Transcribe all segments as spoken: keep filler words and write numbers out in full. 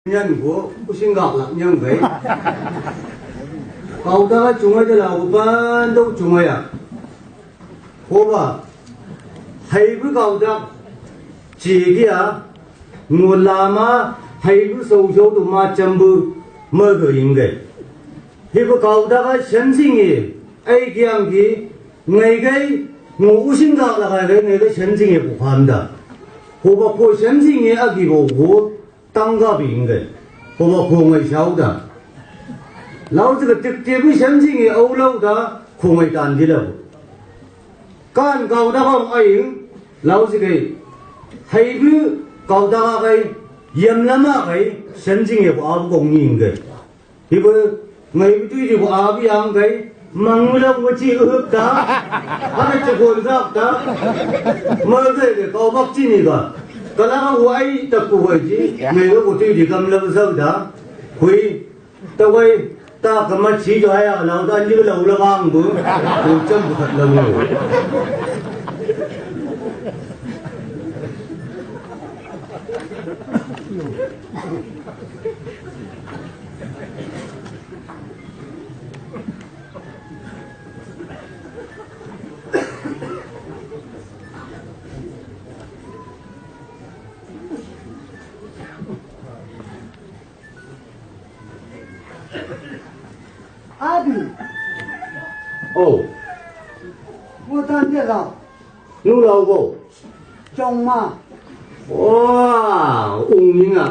Nian ko, using gak lak nian gai. Kau ta ka cungai da lau ban dau cungai a. Ko ba, hai bu kau ta, ci dia, ngo lama, hai bu sau sau tu ma cam bu, ma ga ing gai. Hi bu kau ta ka sensing e, ai kiang ki, ngai gai, ngo using gak lak gai, ngai gai sensing e ko kam da. Ko ba ko sensing e a ki bo ko, tangga bing gai. Ko ba ko ngai sau da. Lau ti ka tik tik bi sensing e au lau da, ko ngai tan di lau. Kan kau ta ka ai, lau ti gai. Hai bu kau ta ka gai, yam lama gai, sensing e ko au ko nging gai. Hi bu ngai bu tui di ko abi ang gai, mangula ko ci uhuk ta, hana ci ko zak ta, ma gai gai kau bak ci ni ka. Kala ka wai ta ko wai ci, ngai ko tui di kam la zau da, hui, ta wai, ta ka ma ci do aya, lau ta ni lau la bang bu, ko cam bu kat lau. Abi. Oh. Mo tan dia kau. Nu lau bo. Cong ma. Wah, ung ni nga.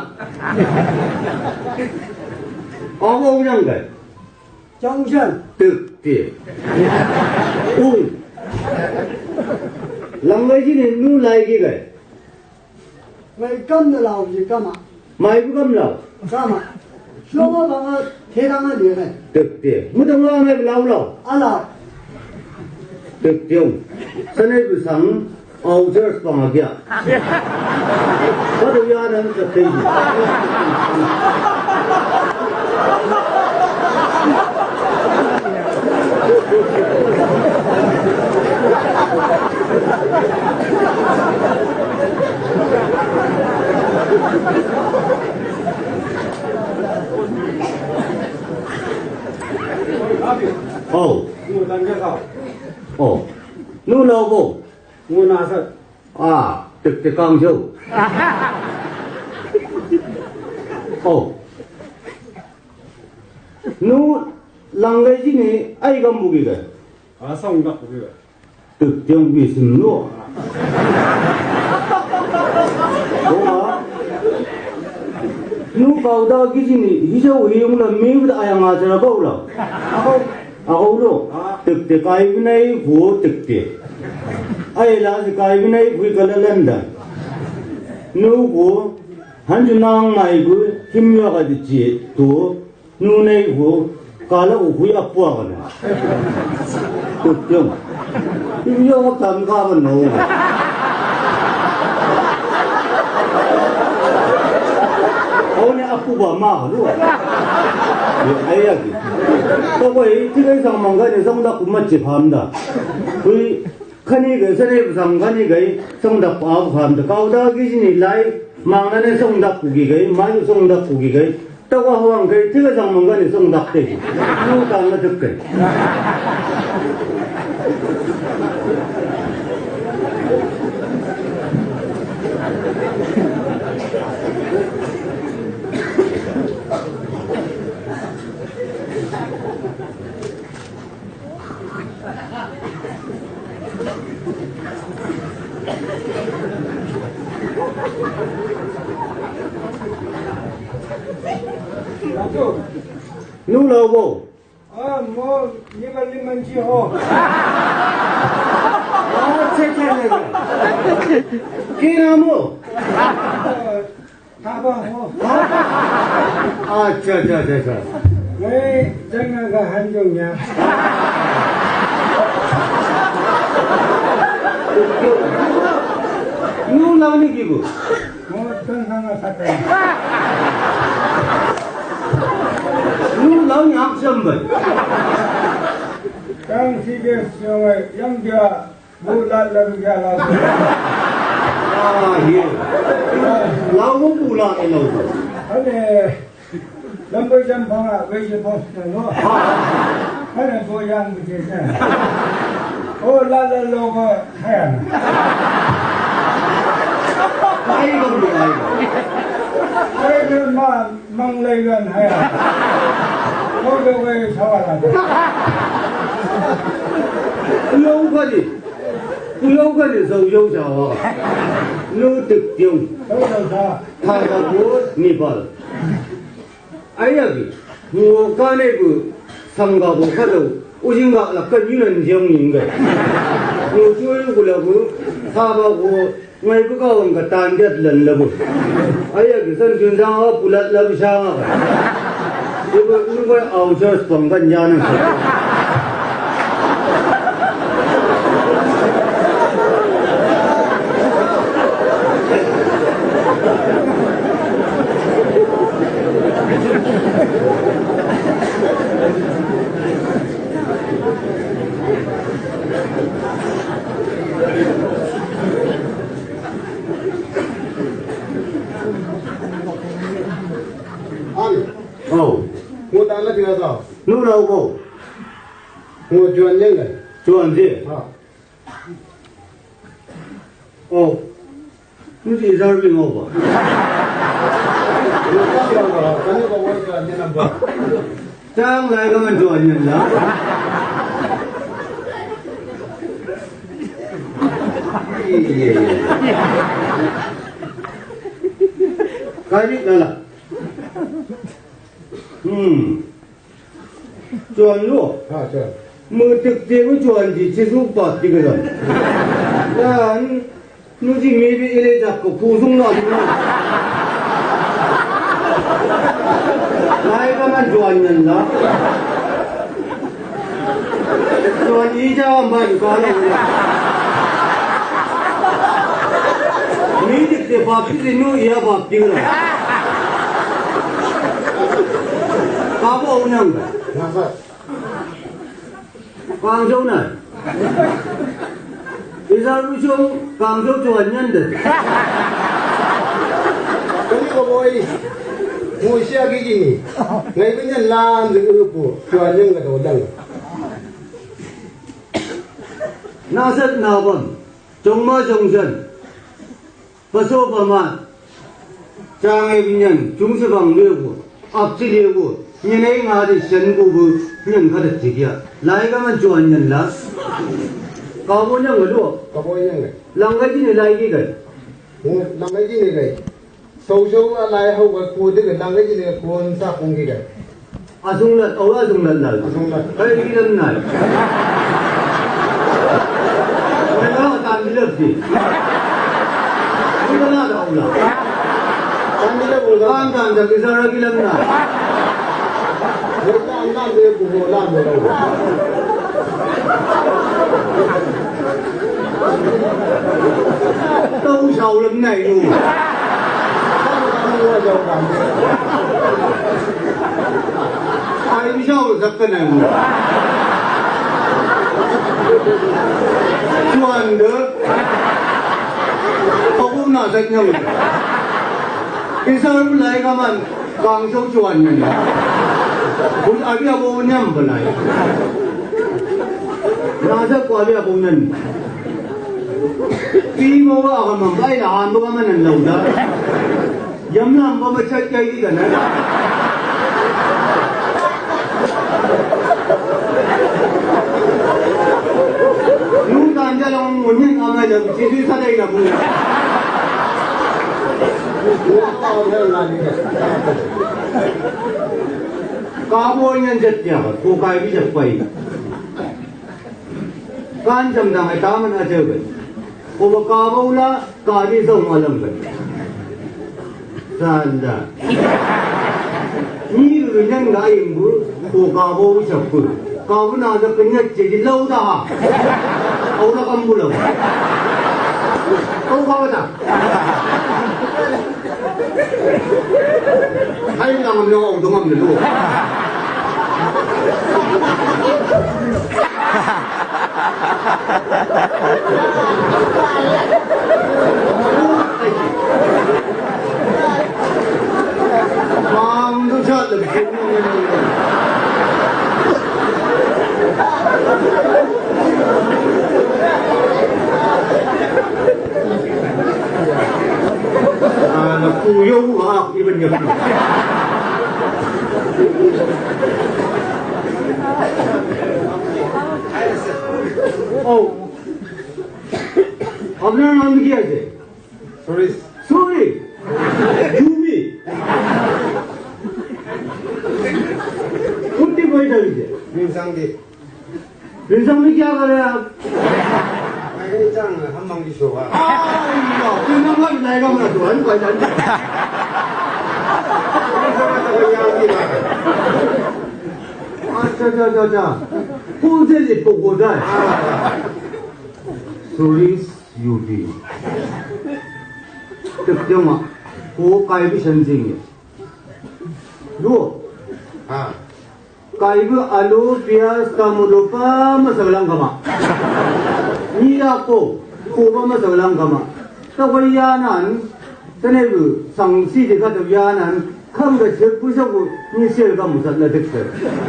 Ong ong yang kai. Cong san. Tuk ti. Ung. Lang lai ji ni nu lai ki kai. Mai kam na lau ji kama. Mai bu kam lau. Kama. Soma banga thedanga dia nai. Tuk ti. Mudang lau ngai lau lau. Ala. Tuk ti ung. Sanai bu sang. Au jersey pang agia. Kadu ya dan ka tei. Oh. Oh. Nu lau bo. Ngu na sa. A, tek tek kang jau. Oh. Nu lang lai ji ni ai gam bugi ga. A, sang dak bugi ga. Tek tek bi sim nu. Oh, a. Nu kau da gi ji ni, hi jau hi ung la mi da ai nga jara bau la. Ako. Ako ulo, tek tek kai binai hu tek tek. Ai la si kai binai hu kala landa. Nu hu, hanju nang mai hu, himyo ka di ji tu, nu nai hu, kala hu hui apua kana. Tek tek. Himyo ka tam ka ba no. Au ni apu ba ma lu. Ai agi. Ko ko i ti kai sang mang kai ni sang dak ku ma ci pam da. Kui kani kai sani sang kani kai sang dak pa pam da. Kau da gi ji ni lai mang na ne sang dak ku gi kai, mai sang dak ku gi kai. Ta wa hawang kai ti kai sang mang kai ni sang dak te. Nu ta na tek kai. Nu lau bo. A, mo, lima, lima ji ho. A, cek ya, ya. Kira mo. Taba ho. Acha, acha, acha, acha. Wei, jangan ga hanjung ya. Nu lau ni gibu. Mo, tun hanga kata. Nu lau ni aksam bai. Kang si bes yang, yang dia. Bulat lalu jalan. Ah, iya. Lau mo bulat e lau. Ane, lambai jam panga, wei je pos na lo. Ane, bo yang bu je sa. O, la la lo ko, hai. Ai lo, ai lo. Ai lo, ma, mang lai gan, hai. Ko do wei sa wa la. Lo ka ni. Lo ka ni, so yo sa wa. Lo tuk yo. So yo sa. Tha ba ko Nepal. Ai agi, ngo kane bu sangga bo ka dau, ujing ga la ka ni nan jiang ning ga. Ngo tuai ku la bu, tha ba ko, ngai bu ka wang ka tan jat lan la bu. Ai agi, san jun jang a pulat la bu sa nga ka. Ibu, ibu, au jos pang kan jan. Ani. Oh. Ngo tana pina sa. Nu na ubo. Ngo juan nyang. Juan je. Ha. Oh. Nuti izar bi mau ba. Tang lai ka man juan nyang la. Iya, iya. Kali lala. Hmm. Juan lo. Ha, juan. Mu tik tik juan di, ci su pa tik dan. Dan, nu di mi bi ile jak ko kusung na. Lai ka man juan nyang la. Juan i ja wan ba ju ka la. Mi tik tik pa tik nu ia pa tik la. Ka bo nyang. Nasa. Kang Zau na. Izar Lusong, Kang Zau juan nyang de. Kali ko boi. Mo sia gigi ni. Ngai bin nyang lan de upu. Juan nyang ga do dang. Nasat na bon. Jong ma jong jan. Paso pama, cangai binyan, jungse bang lebu, apsi lebu, nyenai ngadi sen kubu, nyen kada tigia. Lai ka man juan nyang la. Kabo nyang lo. Kabo nyang. Langgai jini lai ki kai. Hmm, langgai jini kai. Sau sau a lai hau ka ku de langgai jini ka kun sa kung ki kai. Asung lat, au asung lat nai. Asung lat. Kai di lam nai. Kai na tan di lam di. Kai na da au la. Tan di lam au la. Tan tan da ki sara di lam nai. Kai na na de ku ho la mo la. Tau sau lam nai lu. Ai, mi sau lam zakka nai lu. Tuan de. Paku na sak nyau. Isau lai ka man. Kang Zau juan nyang. Bun abi abo nyang balai. Nasa ko abi abo nyang. Pi mo wa ka man bai la han bo ka man nan lau da. Yam lam ba ma chat kai di da na. Nu dan ja long mo nyang ka mai da. Ci ci sa dai na bu. Kabo nyang jat ya, ko kai bi jat pai. Kan jam dang ai taman a jeu bai. Ko ba kabo la, ka di zau malam bai. Sanda. Ni lu nyang ga imbu, ko kabo bi jat pai. Kabo na da kenya ce di lau da ha. Au la kam bu lau. Au kabo da. Hai, ngam lo, ngam lo. Ah, na ku yo, ah, iban ya ku. Oh. अपना नाम क्या है? Sorry. Sorry. Yumi. कुत्ती कोई डाली है। Rinsang di. रिंसांग में क्या कर रहे हैं आप? Rinsang, हम मांगी सोवा. अच्छा, अच्छा, अच्छा, अच्छा. कौन से लेट को होता है? Sorry, Yumi. Tekjong a, ko kai bi san jing ye. Lo. Ah. Kai bi alu, pias, tamu do pa, masagalang kama. Ni ako, ko pa masagalang kama. Ta ko yanan, tane bu, sang si de kata yanan, kam ga cek pusa ko, ni sel kam musat na dek se.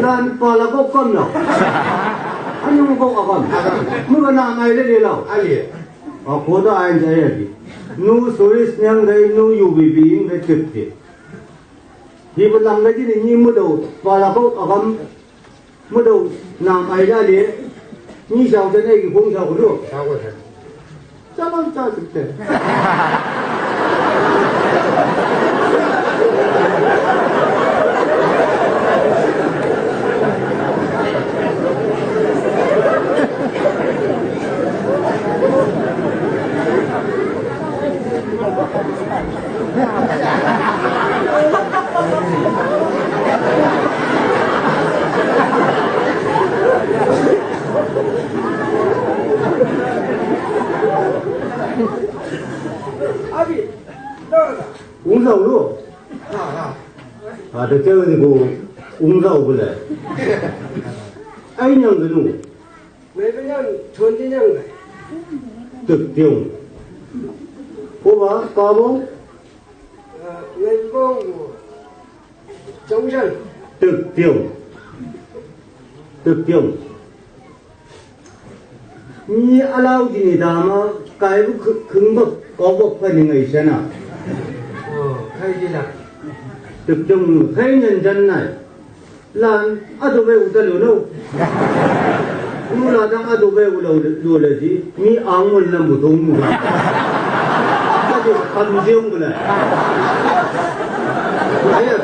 Lan pala ko kam na. Anu ko akam. Mu ga na ngai le le lau. Ali. Akoda ain jaya di. Nu soris nyang dai nu yu bibi ing dai cek cek. Hi belang lagi ni ni mudo pala ko akam mudo nam ai la le ni sau tane ki kong sau kudo. Salam sa sukte. Ung zau lo. A, te tewe ni ko ung zau bele. Ai nyang denu. Ngai banyang, twenty nyang ngai. Tek tiong. Ko ba, ka bo? Ah, ngai bong. Chongsan. Tek tiong. Tek tiong. Ni alau di ni dama, kai bu kheng bak, kau bak pa ni ngai sana. Oh, kai di la. Tek tiong, kai nyan jan nai. Lan, ado be uta lo no. Nu la dang ado be ulo lo le di, ni angon na mudong mu. Ado, kamu jeng bela. Ayo.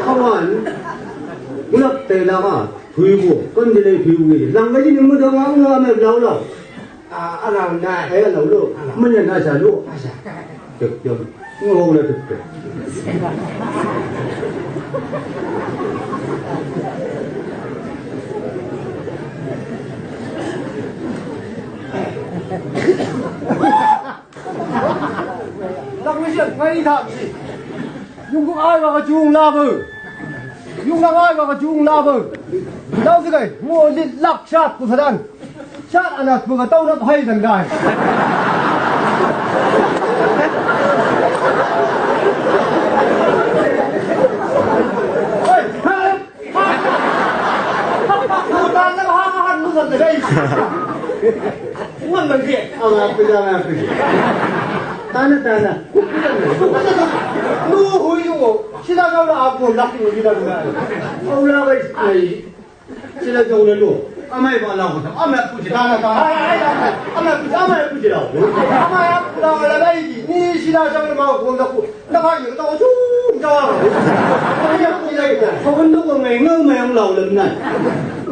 Kawan, ulak tela ka, tuibu, kan dile tuibu ni. Lang gaji ni mudong ang na me blau lau. A, alau na. Ai, alau lo. Alau. Manya na sa lo. Asa. Tek, tek. Ngo ho na tek, tek. Tak misian, ngai tak si. Yung kung ai ka kachung labu. Yung nang ai ka kachung labu. Dau si kai, mo lit lak sat ku sadan. Sat anak pun kau nak hai dan dai. Hei, hei. Ku dan na ha ha nu sa dai. Wan dan ke. Ama aku ja, ama aku ja. Tana, tana. Nu hui yo. Sila kau la aku laki nu sila kau. Kau la bai. Sila jauh lalu. Amai ba lau kata. Amai aku je. Tana, tana. Ai, ai, ai, amai aku je, amai aku je lau. Amai aku lau la lagi. Ni sila jauh mau ko aku. Na ba yo ta su jauh. Amai aku je. Kau kan tu kau ngai ngai mai ang lau lam nai.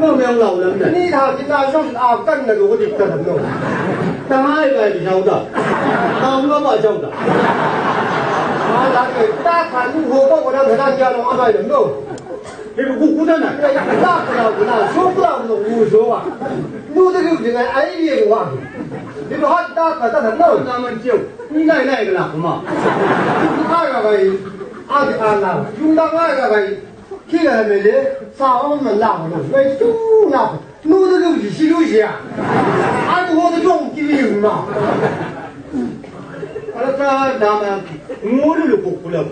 Ngai mai ang lau lam nai. Ni ha kita jauh a kan na ko di ta no. Tangai ba di jauh da. Kau ngai ba jauh da. Ala ke ta kan nu ho ko na na jauh amai no. Hei, ku, ku dana. Hei, ku da, ku da, ku da, so ku da, ku da, ku so wa. Nu da ku da, ai ye wa. Hei, ku hat da ka da da, no. Na man ciu. Ni nai nai ka na kuma. Ku ka ga gai. A ga na. Yung da ga ga gai. Ki ga me le. Sa o na la na. Ngai tu na. Nu da ku si lu ya. Ai ku ho da jong ki mi ma. Ala ta da ma. Ngolu le kokula.